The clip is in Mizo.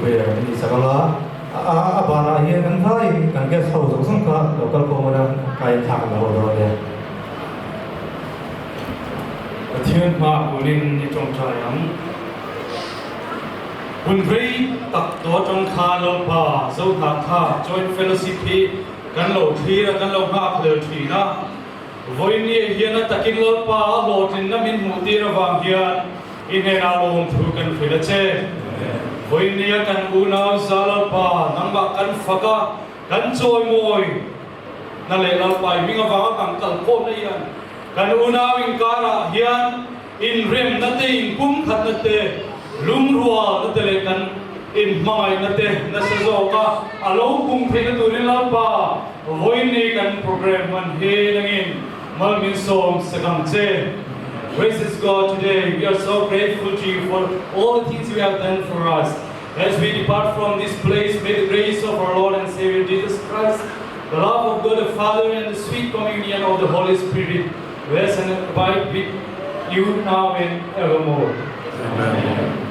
Prayer kan tih sak anga a banah hian kan vaiin kan guest ho zawng zawng kha lo kal khawm ula kai thlak an lo haw dawn nia. Pathian hmaah kunin i tawngtai ang. Hun rei tak tawh atang khan Lalpa Zohnah kha Joint Fellowship hi kan lo thlir a, kan lo nghakhlel thin a. Vawinia hian a takin Lalpa a hlawhtlinna min hmuh tir avang hian i hnenah lawmthu kan hrilh a che. Vawinia kan unau za Lalpa nangmah kan fak a, kan chawimawi na leh Lalpa i hming avanga kan kalkhawmna hian kan unau inkarah hian inremna te, inpumkhatna te, lungrualna te leh kan inhmangaihna te nasa zawka a lo pung theihna turin Lalpa vawiin ni kan program hman hi nangin mal min sawm sak ang che. Gracious God, today we are so grateful to you for all the things you have done for us. As we depart from this place, may the grace of our Lord and Savior Jesus Christ, the love of God the Father and the sweet communion of the Holy Spirit rest and abide with you now and evermore. Amen.